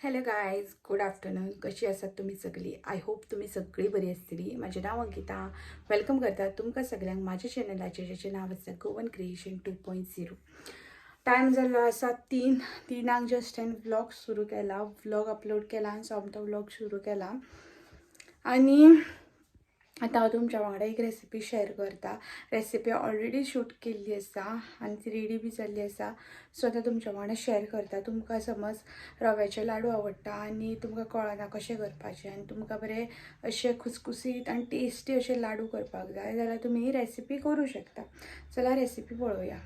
Hello guys, good afternoon. कशी आसात तुमी सगळीं? I hope तुमी सगळीं बरी आसतली. म्हाजें नांव अंकिता. Welcome करता तुमकां सगळ्यांक म्हाज्या चॅनलाचेर, जेचें नांव आसा गोवन क्रिएशन 2.0. टायम जाल्लो आसा 3. 3क जस्ट हांवें व्लॉग सुरू केला, व्लॉग अपलोड केला आनी सोमतो व्लॉग सुरू केला. आनी आतां हांव तुमच्या वांगडा एक रेसिपी शेअर करता. रेसिपी ऑलरेडी शूट केल्ली आसा आनी ती रेडी बी जाल्ली आसा. सो आतां तुमच्या वांगडा शेअर करता. तुमकां समज रव्याचे लाडू आवडटा आनी तुमकां कळना कशें करपाचें आनी तुमकां बरे अशे खुसखुसीत आनी टेस्टी अशे लाडू करपाक जाय जाल्यार तुमी ही रेसिपी करूं शकता. चला रेसिपी पळोवया.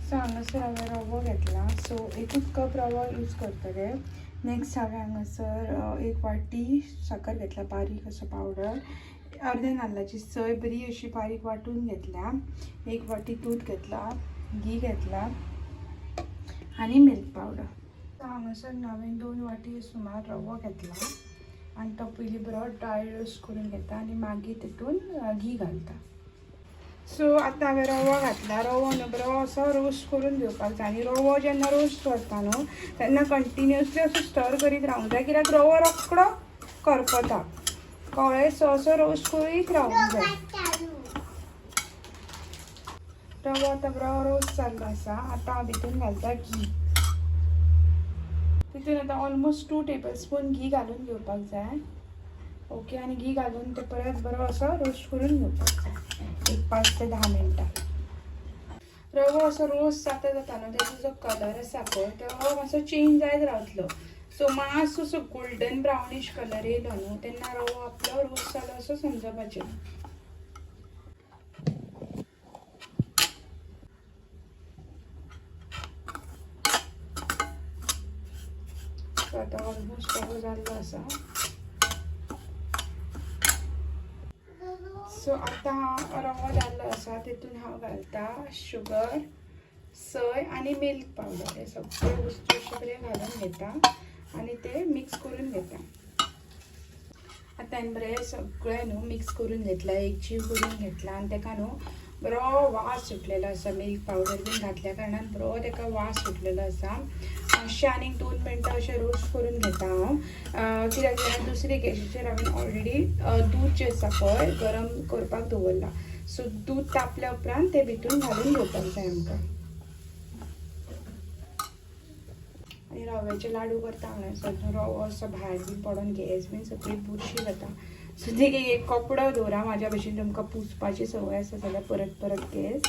सो हांगासर हांवें रवो घेतला. सो एकूच कप रवो यूज करतले. नेक्स्ट हांवें हांगासर एक वाटी साकर घेतला, बारीक असो पावडर. अर्द्या नाल्लाची सय बरी अशी बारीक वांटून घेतल्या. एक वाटी दूद घेतला, घी घेतला आनी मिल्क पावडर. हांगासर हांवें 2 वाटी सुमार रवो घेतला आनी तो पयलीं बरो ड्राय रोस्ट करून घेता आनी मागीर तितून घी घालता. सो आतां हांवें रवो घातला. रवो न्हू बरो असो रोस्ट करून घेवपाक जाय. आनी रवो जेन्ना रोस्ट करता न्हू तेन्ना कंटिन्युअसली असो स्टर करीत रावूंक जाय, कित्याक रवो रोकडो करपता, कळ्ळें? सो असो रोस्ट करीत रावूंक जाय. रवो आतां बरो रोस्ट जाल्लो आसा. आतां हांव भितून घालता घी. तितून आतां ऑलमोस्ट 2 टेबलस्पून घी घालून घेवपाक जाय. ओके, आनी घी घालून ते परत बरो असो रोस्ट करून घेवपाक जाय एक 5 ते 10 मिनटां. रवो असो रोस्ट जाता जाता न्हू तेजो जो कलर आसा पळय तो मातसो चेंज जायत रावतलो. सो मातसो असो गोल्डन ब्रावनीश कलर येयलो न्हू तेन्ना रवो आपलो रोस्ट जालो असो समजपाचें. सो आतां ऑलमोस्ट रवो जाल्लो आसा. सो आतां रवो जाल्लो आसा, तितून हांव घालता शुगर, सय आनी मिल्क पावडर. हे सगळे वस्तू अशे बरें घालून घेता आनी ते मिक्स करून घेता. आतां हांवें बरें सगळें न्हू मिक्स करून घेतला, एक जीव करून घेतला आनी तेका न्हू बरो वास सुटलेलो आसा. मिल्क पावडर बीन घातल्या कारणान बरो तेका वास सुटलेलो आसा. मातशें आनीक 2 मिनटां अशें रोस्ट करून घेता हांव, कित्याक जाल्यार दुसरे गॅशीचेर हांवें ऑलरेडी दूद जें आसा पळय गरम करपाक दवरलां. सो दूद तापल्या उपरांत तें भितून घालून घेवपाक जाय आमकां. आनी रव्याचे लाडू करता हांगासर रवो असो भायर बीन पडोन गॅस बीन सगळी बुरशी जाता. सो देखीक एक कपडो दवरा, म्हाज्या भशेन तुमकां पुसपाची संवय आसा जाल्यार परत परत गॅस,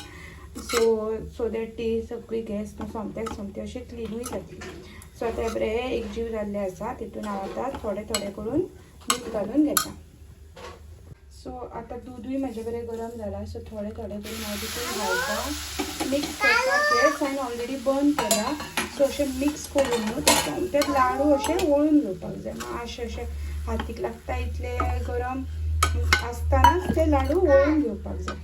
सो that ती सगळी गॅस न्हू सोमत्याक सोमती अशी क्लिनूय जातली. सो आतां बरें एक जीव जाल्ले आसा, तितून हांव आतां थोडे थोडे करून दूद घालून घेता. सो आतां दुदूय म्हाजे बरें गरम जाला. सो थोडे थोडे करून हांव तितून घालता, मिक्स करता. गॅस हांवें ऑलरेडी बंद केला. सो अशें मिक्स करून न्हू ते सोमतेच लाडू अशे वळून घेवपाक जाय. मातशें अशें हातीक लागता इतले गरम आसतनाच ते लाडू वळून घेवपाक जाय.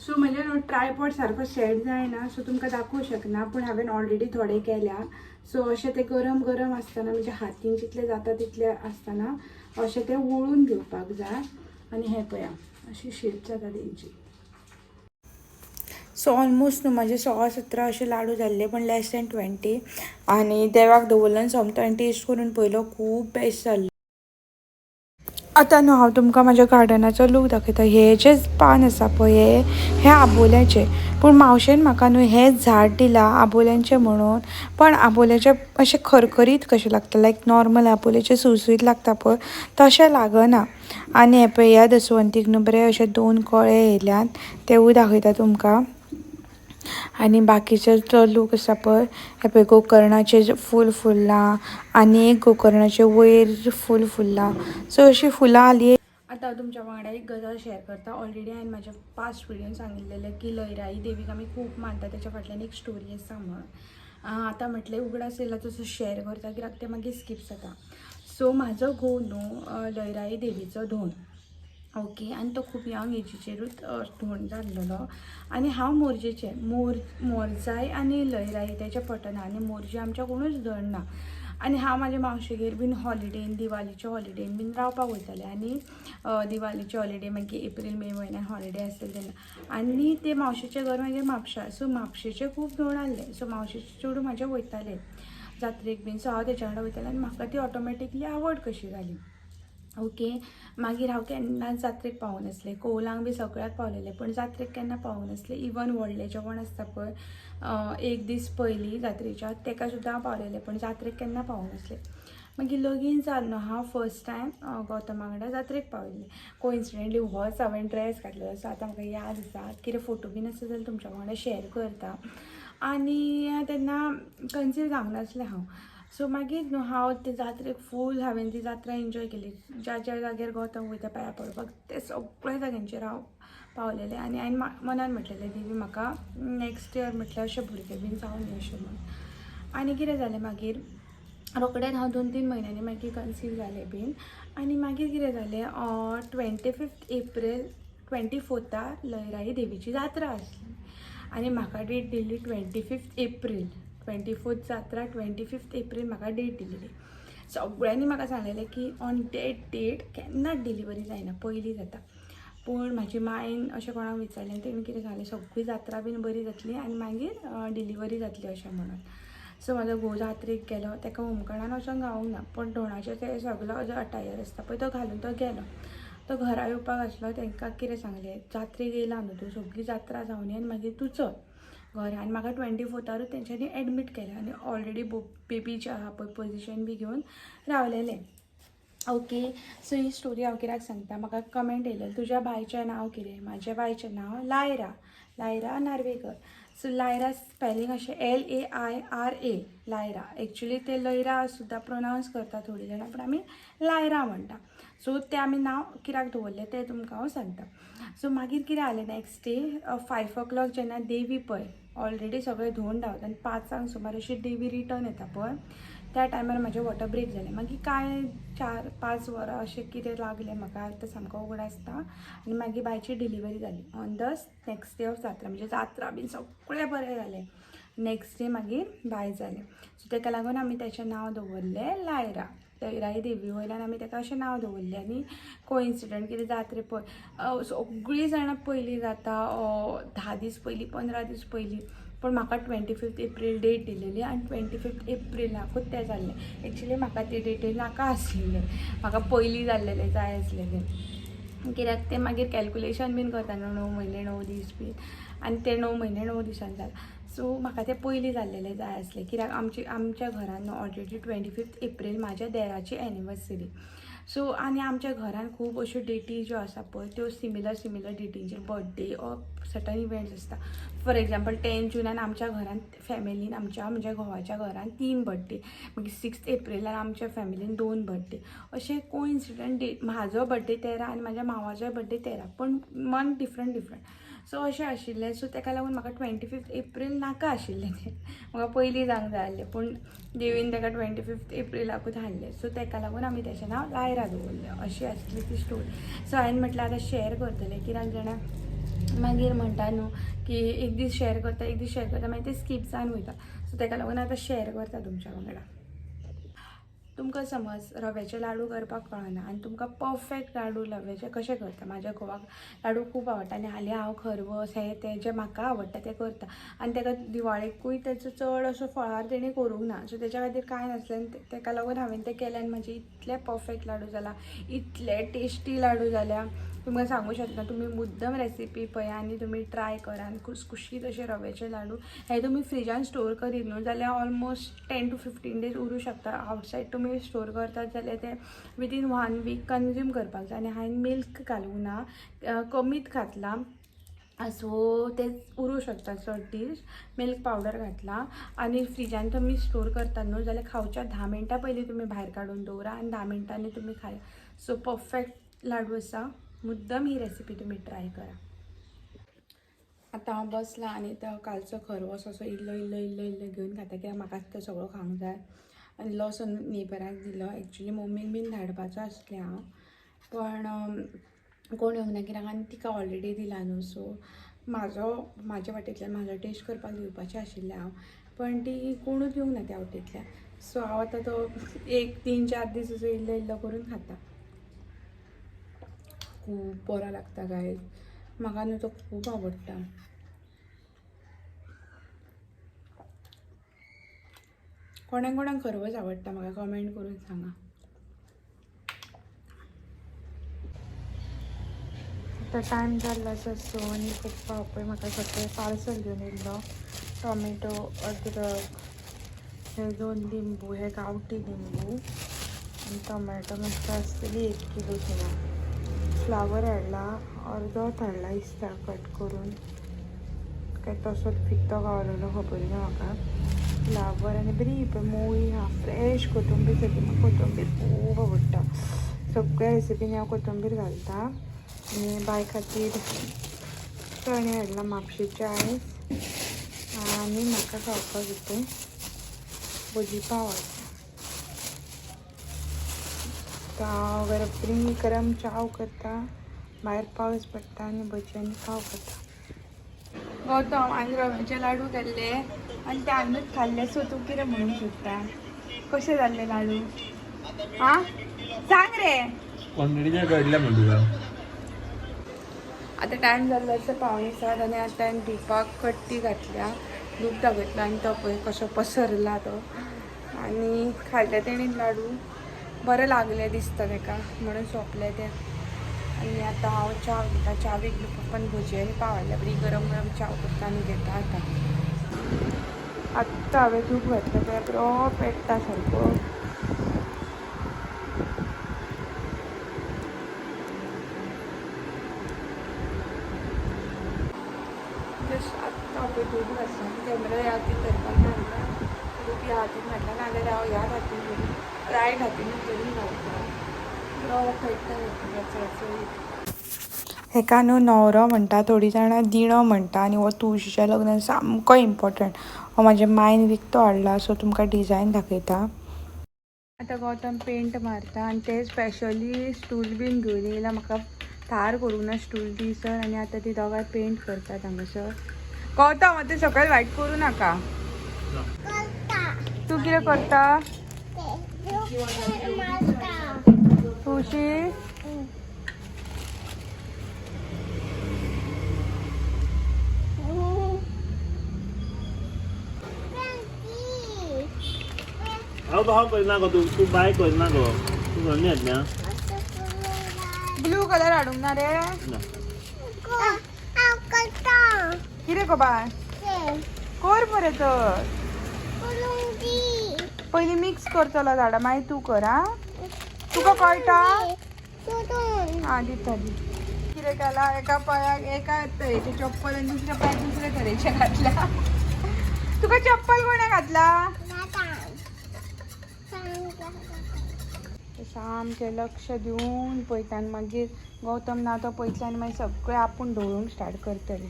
सो म्हजें न्हू ट्रायपॉड सारको सेट जायना, सो तुमकां दाखोवंक शकना, पूण हांवें ऑलरेडी थोडे केल्या. सो अशें ते गरम गरम आसतना, म्हणजे हातीन जितले जाता तितले आसतना अशें ते वळून घेवपाक जाय. आनी हें पळया अशी शेप जाता तेंची. सो ऑलमोस्ट न्हू म्हाजे 17.25 अशे लाडू जाल्ले, पण लेस देन 20. आनी देवाक दवरलो आनी सोमतो हांवें टेस्ट करून पळयलो, खूब बेस्ट जाल्लो. आतां न्हू हांव तुमकां म्हाज्या गार्डनाचो लूक दाखयता. हे जे पान आसा पळय हे आबोल्याचें, पूण मावशेन म्हाका न्हू हें झाड दिलां आबोल्यांचें म्हणून, पण आबोल्याचें अशें खरखरीत कशें लागता, लायक नॉर्मल आबोल्याचें सुळसुळीत लागता पळय तशें लागना. आनी हें पळय ह्या दसवंतीक न्हू बरें अशे 2 कळे येयल्यात, तेवूय दाखयता तुमकां. आनी बाकीचो जो लूक आसा पळय, हें पळय गोकर्णाचें फूल फुल्लां आनी एक गोकर्णाचें वयर फूल फुल्लां. सो अशीं फुलां आली. आतां हांव तुमच्या वांगडा एक गजाल शेअर करता. ऑलरेडी हांवें म्हाज्या पास्ट व्हिडियोन सांगिल्लेलें की लयराई देवीक आमी खूब मानता, तेच्या फाटल्यान एक स्टोरी आसा म्हणून. आतां म्हटलें उगडास येयला तसो शेअर करता, कित्याक तें मागीर स्कीप जाता. सो म्हाजो घोव न्हू लयराई देवीचो धोण, ओके, आनी तो खूब यंग एजीचेरूच धोण जाल्लेलो. आनी हांव मोरजेचें, मोरजाय आनी लयराई तेचें पटना आनी मोरजे आमच्या कोणूच धडना. आनी हांव म्हाज्या मावशेगेर बीन हॉलिडेन, दिवालीच्या हॉलिडेन बीन रावपाक वयतालें. आनी दिवालीचे हॉलिडे मागीर एप्रील मे म्हयन्यान हॉलिडे आसतले तेन्ना. आनी ते मावशेचें घर मागीर म्हापशा, सो म्हापशेचें खूब धोण आहलें. सो मावशेचें चेडूं म्हाजें वयतालें जात्रेक बीन, सो हांव तेच्या वांगडा वयतालें आनी म्हाका ती ऑटोमॅटिकली आवड कशी जाली. ओके, मागीर हांव केन्नाच जात्रेक पावूं नासलें. कोवलांक बी सगळ्याक पावलेलें पूण जात्रेक केन्ना पावूं नासलें. इवन व्हडलें जेवण आसता पळय एक दीस पयलीं जात्रेच्या, तेका सुद्दां हांव पावलेलें पूण जात्रेक केन्ना पावूं नासलें. मागीर लगीन जावन न्हू हांव फर्स्ट टायम गौतमा वांगडा जात्रेक पाविल्लें. कोइन्सिडेंटली होच हांवें ड्रेस घातलेलो, सो आतां म्हाका याद आसा. कितें फोटो बीन आसा जाल्यार तुमच्या वांगडा शेअर करता. आनी तेन्ना कन्सीव जावंक नासलें हांव. सो मागीर न्हू हांव ते जात्रेक फूल हांवें ती जात्रा एन्जॉय केली. ज्या ज्या जाग्यार गौतम वयता पांयां पडपाक ते सगळ्या जाग्यांचेर हांव पावलेलें. आनी हांवें मनान म्हटलेलें, देवी म्हाका नॅक्स्ट इयर म्हटल्यार अशें भुरगें बीन जावं अशें म्हूण. आनी कितें जालें मागीर रोखडेंच हांव 2-3 म्हयन्यांनी मागीर कन्सीव जालें बीन. आनी मागीर कितें जालें, 25 एप्रील 24 लयराई देवीची जात्रा आसली आनी म्हाका डेट दिल्ली 25 एप्रील. 24 जात्रा, 25 एप्रील म्हाका डेट दिलेली. सगळ्यांनी म्हाका सांगलेलें की ऑन that date केन्नाच डिलिव्हरी जायना, पयलीं जाता. पूण म्हाजी मायन अशें कोणाक विचारलें आनी तेणी कितें सांगलें, सगळी जात्रा बीन बरी जातली आनी मागीर डिलिव्हरी जातली अशें म्हणून. सो म्हाजो घोव जात्रेक गेलो, ताका होमकणान वचोंक गावूंक ना पूण धोणाचें ते सगलो जो अटायर आसता पळय तो घालून तो गेलो. तो घरा येवपाक आसलो, तांकां कितें सांगलें, जात्रेक येयला न्हू तूं, सगळी जात्रा जावन आनी मागीर तूं चल घरा. आनी म्हाका 24 तेंच्यांनी एडमीट केलें आनी ऑलरेडी बेबी जे आहा पळय पोजिशन बी घेवन रावलेलें. ओके, सो ही स्टोरी हांव कित्याक सांगता, म्हाका कमेंट येयलें तुज्या बायचें नांव कितें. म्हाज्या बायचें नांव लायरा, लायरा नार्वेकर. सो लायरा स्पेलिंग अशें LAIRA, Lyra. Actually ते लयरा सुद्दां प्रोनावन्स करता थोडीं जाणां, पूण आमी लायरा म्हणटा. सो तें आमी नांव कित्याक दवरलें तें तुमकां हांव सांगता. सो मागीर कितें जालें, नॅक्स्ट डे 5 o'clock जेन्ना देवी पळय ऑलरेडी सगळें धुवन धांवता आनी 5 सुमार अशी देवी रिटर्न येता पळय, त्या टायमार म्हाजें वॉटर ब्रेक जालें. मागीर कांय 4-5 वरां अशें कितें लागलें म्हाका आतां सामको उगडासता. आनी मागीर बायची डिलिव्हरी जाली on the next day of जात्रा. म्हणजे जात्रा बीन सगळें बरें जालें, नॅक्स्ट डे मागीर बाय जालें. सो ताका लागून आमी तेचें नांव दवरलें लायरा. लयराई देवी वयल्यान आमी ताका अशें नांव दवरलें. आनी कोइन्सिडंट कितें जात्रे पळय सगळीं जाणां पयलीं जाता, 10 दीस पयलीं, 15 दीस पयलीं, पूण म्हाका 25 एप्रील डेट दिलेली आनी 25 एप्रिलाकूच तें जाल्लें. एक्चुली म्हाका ती डेटी नाका आसलेलें, म्हाका पयलीं जाल्लेलें जाय आसलेलें, कित्याक तें मागीर कॅल्कुलेशन बीन करता न्हू, 9 म्हयने 9 दीस बीन, आनी ते 9 म्हयने 9 दिसान जालां. सो म्हाका तें पयलीं जाल्लेलें जाय आसलें, कित्याक आमच्या घरान न्हू ऑलरेडी 25 एप्रील म्हाज्या देराची एनिवर्सरी. सो आनी आमच्या घरान खूब अश्यो डेटी ज्यो आसा पळय त्यो सिमिलर सिमिलर डेटींचेर बर्थडे ऑर सर्टन इवेंट्स आसता. फॉर एग्जाम्पल 10 जुनान आमच्या घरान फॅमिलीन, आमच्या म्हणजे घोवाच्या घरान 3 बर्थडे, मागीर 6 एप्रिलान आमच्या फॅमिलीन 2 बर्थडे, अशे कोइन्सिडंट डेट. म्हाजो बर्थडे 13 आनी म्हाज्या मावाचोय बर्थडे 13, पूण मंथ डिफरंट डिफरंट. सो अशें आशिल्लें. सो ताका लागून म्हाका 25 एप्रील नाका आशिल्लें, तें म्हाका पयलीं जावंक जाय आसलें, पूण देवीन ताका 25 एप्रिलाकूच हाडलें. सो ताका लागून आमी तेचें नांव लायरा दवरलें. अशी आसली ती स्टोरी. सो हांवें म्हटलें आतां शेअर करतलें, कित्याक जाणा मागीर म्हणटा न्हू की एक दीस शेअर करता, एक दीस शेअर करता, मागीर तें स्कीप जावन वयता. सो ताका लागून आतां शेअर करता तुमच्या वांगडा. तुमकां समज रव्याचे लाडू करपाक कळना आनी तुमकां परफेक्ट लाडू रव्याचे कशें करता, म्हाज्या घोवाक लाडू खूब आवडटा आनी हालीं हांव खरवस हें तें जें म्हाका आवडटा तें करता आनी ताका दिवाळेकूय तेचो चड असो फळार तेणी करूंक ना. सो तेच्या खातीर कांय नासलें आनी ताका लागून हांवें तें केलें आनी म्हाजे इतले परफेक्ट लाडू जाला, इतले टेस्टी लाडू जाल्या, तुमकां सांगूं शकना. तुमी मुद्दम रेसिपी पळया आनी तुमी ट्राय करा आनी खुसखुशीत अशे रव्याचे लाडू हे तुमी फ्रिजान स्टोर करीत न्हू जाल्यार ऑलमोस्ट 10 टू 15 डेज उरूं शकता. आवटसायड तुमी स्टोर करतात जाल्यार ते विदीन 1 वीक कन्ज्यूम करपाक जाय. आनी हांवें मिल्क घालूंक ना, कमीत घातलां, सो ते उरूं शकता चड दीस. मिल्क पावडर घातला आनी फ्रिजान तुमी स्टोर करतात न्हू जाल्यार खावच्या 10 मिनटां पयलीं तुमी भायर काडून दवरा आनी 10 मिनटांनी तुमी खाया. सो परफेक्ट लाडू आसा. मुद्दम ही रेसिपी तुमी ट्राय करा. आतां हांव बसलां आनी तो कालचो खरवस असो इल्लो इल्लो इल्लो इल्लो घेवन खाता, कित्याक म्हाकाच तो सगळो खावंक जाय. आनी इल्लोसो नेबराक दिलो. एक्चुली मम्मीन बीन धाडपाचो आसलें हांव, पण कोण येवंक ना कित्याक आनी तिका ऑलरेडी दिला न्हू. सो म्हाजो म्हाज्या वाटेंतल्यान म्हाजो टेस्ट करपाक दिवपाचें आशिल्लें हांव. पण ती कोणूच येवंक ना त्या वाटेंतल्यान. सो हांव आतां तो एक 3-4 दीस असो इल्लो इल्लो करून खाता. खूब बरो लागता गायज, म्हाका न्हू तो खूब आवडटा. कोणाक कोणाक खरवज आवडटा म्हाका कमेंट करून सांगा. आतां टायम जाल्लो आसा 6 आनी पप्पा पळय म्हाका सगळें पार्सल घेवन येयल्लो. टोमॅटो, अद्रक, हे 2 लिंबू, हे गांवठी लिंबू आनी टोमॅटो मातशें आसतली 1 किलो सुमार. फ्लावर हाडला, अर्दोच हाडला दिसता कट करून, काय तसोच फित्तो गावलेलो खबर ना म्हाका. फ्लावर आनी बरी पळय मोळी आहा, फ्रेश कोथंबीर. सगळी म्हाका कोथंबीर खूब आवडटा, सगळ्या रेसिपीनी हांव कोथंबीर घालता. आनी बाय खातीर चणे हाडला म्हापशेचे आयज, आनी म्हाका खावपाक कितें भजी पाव आसा. हांव गरम गरम चाव करता, भायर पावस पडटा आनी भजी आनी पाव खाता. गौतम आनी रव्याचे लाडू केल्ले आनी ते हांवेंच खाल्ले. सो तूं कितें म्हणूंक सोदता, कशे जाल्ले लाडू? आं सांग रे. क्वॉन्टिटीचे कळटलें म्हण तुका. आतां टायम जाल्लो आसा 6:45 आनी आतां हांवें धुवपाक कट्टी घातल्या, धूप दाखयतलो आनी तो पळय कसो पसरला तो. आनी खाल्ले तेणेन लाडू बरें लागले दिसता तेका म्हणून सोंपले ते. आनी आतां हांव च्या घेता, च्या बेगीन पप्पान भजी आनी पाव हाडल्या, बरी गरम गरम च्या करता आनी घेता. आतां आत्तां हांवें धूप घातलें तें बरो पेट्टा सारको. जस्ट आत्तां पळय धूप घातला, कॅमेरा ह्या हातीन धरपाक मेळना, धूप ह्या हातीन घातला, नाजाल्यार हांव ह्या हातीन धरून रायट हातीनूच धरून घालता. बरो पेट्टा सारको. हेका न्हू न्हवरो म्हणटा, थोडीं जाणां दिणो म्हणटा. आनी हो तुळशीच्या लग्नान सामको इम्पॉर्टंट. हो म्हाज्या मायन विकतो हाडला, सो तुमकां डिजायन दाखयता. आतां गौतम पेंट मारता आनी ते स्पेशली स्टूल बीन घेवन येयला, म्हाका थार करूंक ना स्टूल दी सर. आनी आतां ती दोगांय पेंट करतात हांगासर. गौतम आतां सकयल वायट करूं नाका. तूं कितें करता? तुळशी हांव हांव करिना गो, तूं तूं बाय करिना गो, तूं घडून येतलें. ब्लू कलर हाडूंक ना रे? ना. कितें गो बाय कर मरे, तर पयलीं मिक्स करतलो झाडां, मागीर तूं कर. आं तुका कळटा? आं दिता दी. कितें केलां, एका पांयाक एका तरेचें चप्पल आनी दुसऱ्या पांयाक दुसऱ्या तरेचें घातलां. तुका चप्पल कोणें घातला? सामकें लक्ष दिवन पळयता आनी मागीर गौतम ना तो पळयतले आनी मागीर सगळें आपूण ढवळूंक स्टार्ट करतले.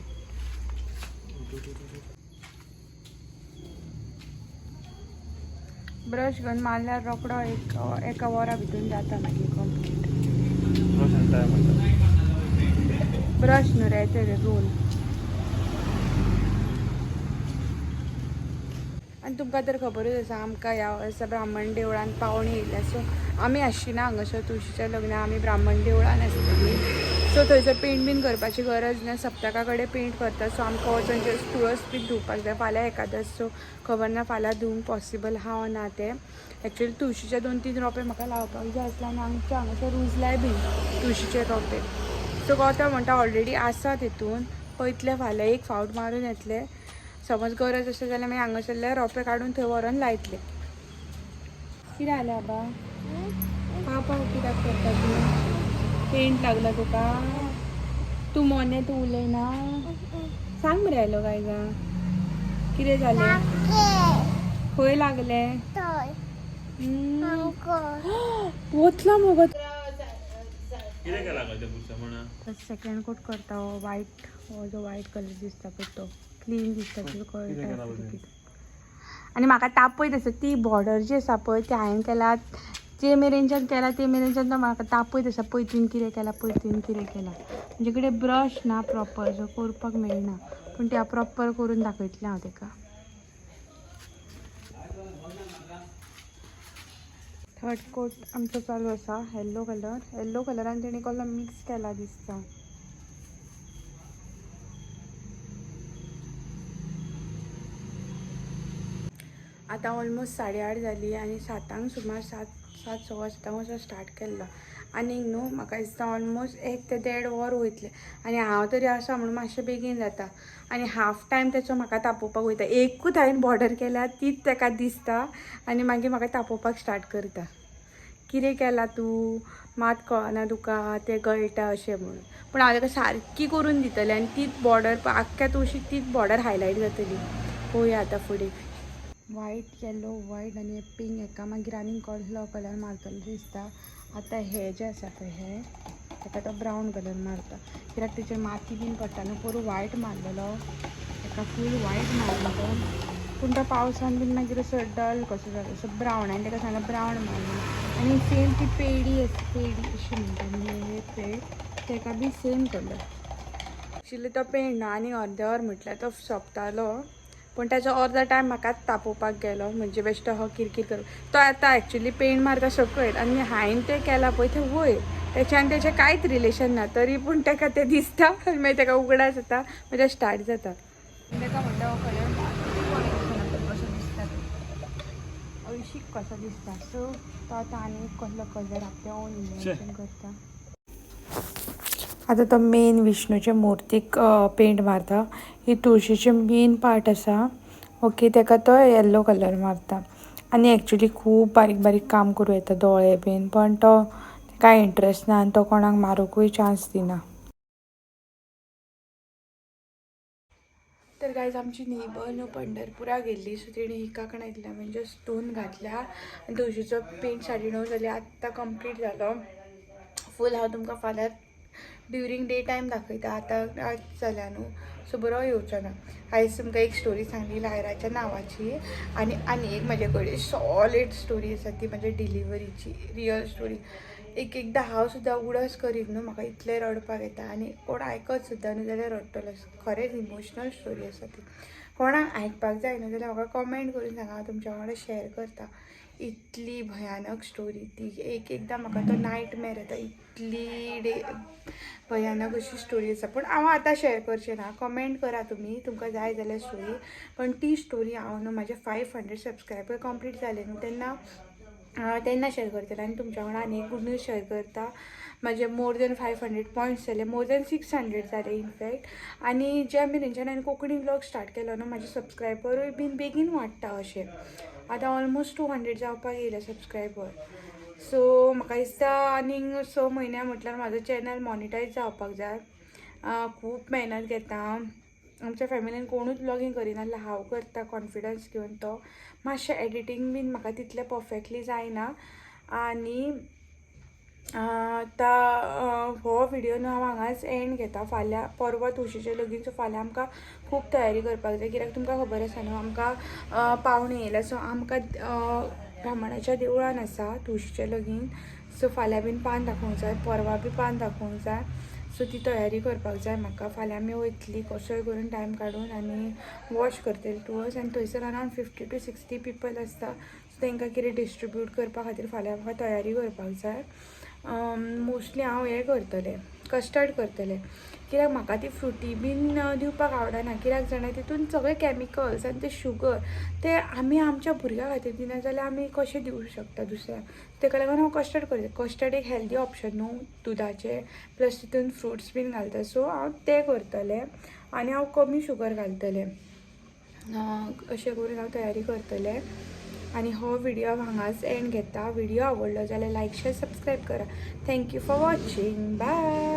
ब्रश घेवन मारल्यार रोकडो एक एका वरा भितून जाता मागीर कंप्लीट. ब्रश न्हू रे ते रोल. आनी तुमकां तर खबरूच आसा आमकां ह्या वर्सा ब्राह्मण देवळान पावणी येयल्या. सो आमी आसची ना हांगासर तुळशीच्या लग्नाक, आमी ब्राह्मण देवळान आसतली. सो थंयसर पेंट बीन करपाची गरज ना, सप्तका कडेन पेंट करता. सो आमकां वचोन जस्ट तुळस बीन धुवपाक जाय. फाल्यां एकादस, सो खबर ना फाल्यां धुवंक पॉसिबल आहा ना तें. एक्चुअली तुळशीचे 2-3 रोंपे म्हाका लावपाक जाय आसले आनी आमच्या हांगासर रुजलाय बीन तुळशीचे रोंपे. सो गौतम म्हणटा ऑलरेडी आसा तितून, पळयतले फाल्यां एक फावट मारून येतले. समज गरज आसा जाल्यार मागीर हांगासरले रोंपे काडून थंय व्हरोन लायतले. कितें जालें आबा? पाव पाव कित्याक करता तूं? पेंट लागला तुका? तूं मोने, तूं उलयना, सांग मरे. हॅलो गायजा, कितें जालें? खंय लागलें? वतलो मगो. कितें केलां गो तें पुस्तक म्हणा? सेकंड कोट करता हो वायट, हो जो वायट कलर दिसता पळय तो क्लीन दिसता तुका कळटा. आनी म्हाका तापयत आसा ती बॉर्डर जी आसा पळय ती हांवें केला ते मेरेनच्यान केला, ते मेरेनच्यान तो म्हाका तापयत आसा, पळय तुवें कितें केलां, पळय तुवें कितें केलां. म्हजे कडेन ब्रश ना प्रॉपर, जो करपाक मेळना, पूण ते हांव प्रॉपर करून दाखयतलें हांव तेका. थर्ड कोट आमचो चालू आसा, येल्लो कलर. येल्लो कलरान तेणी कसलो मिक्स केला दिसता. आतां ऑलमोस्ट 8:30 जाली आनी 7 सुमार 7 7 7:15 असो स्टार्ट केल्लो. आनीक न्हू म्हाका दिसता ऑलमोस्ट 1 ते 1.5 वर वयतलें. आनी हांव तरी आसा म्हणून मातशें बेगीन जाता आनी हाफ टायम तेचो म्हाका तापोवपाक वयता. एकूच हांवें बॉर्डर केल्या तीच तेका दिसता आनी मागीर म्हाका तापोवपाक स्टार्ट करता. कितें केलां तूं, मात कळना तुका, तें गळटा अशें म्हणून. पूण हांव ताका सारकी करून दितलें आनी तीच बॉर्डर आख्ख्या तुळशीक तीच बॉर्डर हायलायट जातली. पळोवया आतां फुडें. वायट, येलो, वायट आनी पिंक हेका मागीर आनीक कसलो कलर मारतलो दिसता. आतां हे जे आसा पळय हे ताका तो ब्रावन कलर मारता, कित्याक तेचेर माती बीन पडटा न्हू. पोरूं वायट मारलेलो ताका, फूल वायट मारलो तो, पूण तो पावसान बीन मागीर असो डल कसो जालो, असो ब्रावन. आनी ताका सांगला ब्रावन मारलो. आनी सेम ती पेडी आसा, पेडी अशी म्हणटा न्ही हे पेड, ताका बी सेम कलर. एक्चुली तो पेंट न्हू आनी अर्दे वर म्हटल्यार तो सोंपतालो, पूण ताचो अर्दो टायम म्हाकाच तापोवपाक गेलो. म्हणजे बेश्टो हो किरकीर करूं. तो आतां एक्चुली पेंट मारता सकयल आनी हांवें तें केलां पळय तें वयर, तेच्यान तेचें कांयच रिलेशन ना, तरी पूण ताका तें दिसता आनी मागीर ताका उगडास जाता, मागीर तें स्टार्ट जाता. ताका म्हणटा हो कलर बरो दिसना, कसो दिसता तो, हळशीक कसो दिसता. सो तो आतां आनी कसलो कलर आपल्या ओन इमेजिन करता. आतां तो मेन विष्णूचे मुर्तीक पेंट मारता. ही तुळशीचे मेन पार्ट आसा, ओके, ताका तो येल्लो कलर मारता. आनी एक्चुली खूब बारीक बारीक काम करूं येता, दोळे बीन, पण तो कांय इंट्रस्ट ना आनी तो कोणाक मारूंकूय चान्स दिना. तर गायज आमची नेबर न्हू पंढरपुरा गेल्ली, सो तेणी हिका कडेन दिल्या, म्हणजे स्टोन घातल्या आनी तुळशीचो पेंट 9:30 जाली, आत्तां कंप्लीट जालो फूल. हांव तुमकां फाल्यां ड्युरींग डे टायम दाखयता. आतां रात जाल्या न्हू, सो बरो येवचो ना. आयज तुमकां एक स्टोरी सांगली लायराच्या नांवाची आनी आनी एक म्हाजे कडेन सॉलीड स्टोरी आसा, ती म्हाज्या डिलिवरीची रियल स्टोरी. एक एकदां हांव सुद्दां उगडास करीत न्हू म्हाका इतलें रडपाक येता आनी कोण आयकत सुद्दां न्हू जाल्यार रडटलो. खरेंच इमोशनल स्टोरी आसा ती. कोणाक आयकपाक जाय न्हू जाल्यार म्हाका कमेंट करून सांगा, हांव तुमच्या वांगडा शेअर करता. इतली भयानक स्टोरी ती, एक एकदां म्हाका तो नायट मॅर येता, इतली डे भयानक अशी स्टोरी आसा. पूण हांव आतां शेअर करचें ना, कमेंट करा तुमी तुमकां जाय जाल्यार स्टोरी. पण ती स्टोरी हांव न्हू म्हाजे 500 सबस्क्रायबर कंप्लीट जाले न्हू तेन्ना तेन्ना शेअर करतलें. आनी तुमच्या वांगडा आनी एक गूड न्यूज शेअर करता. म्हाजे मोर दॅन 500 पॉयंट्स जाले, मोर दॅन 600 जाले इनफॅक्ट. आनी ज्या मेरेनच्यान हांवें कोंकणी व्लॉग स्टार्ट केलो न्हू, म्हाजे सबस्क्रायबरूय बीन बेगीन वाडटा अशें. आतां ऑलमोस्ट 200 जावपाक येयले सबस्क्रायबर. सो म्हाका दिसता आनीक 6 म्हयन्या म्हटल्यार म्हाजो चॅनल मॉनिटायज जावपाक जाय. खूब मेहनत घेता. आमच्या फॅमिलीन कोणूच व्लॉगींग करिना, हांव करता कॉन्फिडन्स घेवन. तो मातशें एडिटींग बीन म्हाका तितलें परफेक्टली जायना. आनी आतां हो व्हिडियो न्हू हांव हांगाच एंड घेता. फाल्यां परवां तुळशीचें लगीन, सो फाल्यां आमकां खूब तयारी करपाक जाय, कित्याक तुमकां खबर आसा न्हू आमकां पावणे येयल्या. सो आमकां ब्राह्मणाच्या देवळान आसा तुळशीचें लगीन, सो फाल्यां बीन पान दाखोवंक जाय, परवां बी पान दाखोवंक जाय. सो ती तयारी करपाक जाय म्हाका. फाल्यां आमी वयतली कसोय करून टायम काडून आनी वॉश करतली तुळस. आनी थंयसर अरावंड 50 टू 60 पिपल आसता, सो तांकां कितें डिस्ट्रिब्यूट करपा खातीर फाल्यां म्हाका तयारी करपाक जाय. मोस्टली हांव हें करतलें, कस्टर्ड करतलें, कित्याक म्हाका ती फ्रुटी बीन दिवपाक आवडना. कित्याक जाणा, तितून सगळे कॅमिकल्स आनी ते शुगर, ते आमी आमच्या भुरग्यां खातीर दिना जाल्यार आमी कशें दिवंक शकता दुसऱ्यांक. तेका लागून हांव कस्टर्ड करतलें. कस्टर्ड एक हेल्दी ऑप्शन न्हू, दुदाचें प्लस तितून फ्रुट्स बीन घालता. सो हांव तें करतलें आनी हांव कमी शुगर घालतलें. अशें करून हांव तयारी करतलें. आनी हो व्हिडियो हांव हांगाच एंड घेता. व्हिडियो आवडलो जाल्यार लायक, शेअर, सबस्क्रायब करा. Thank you for watching, bye.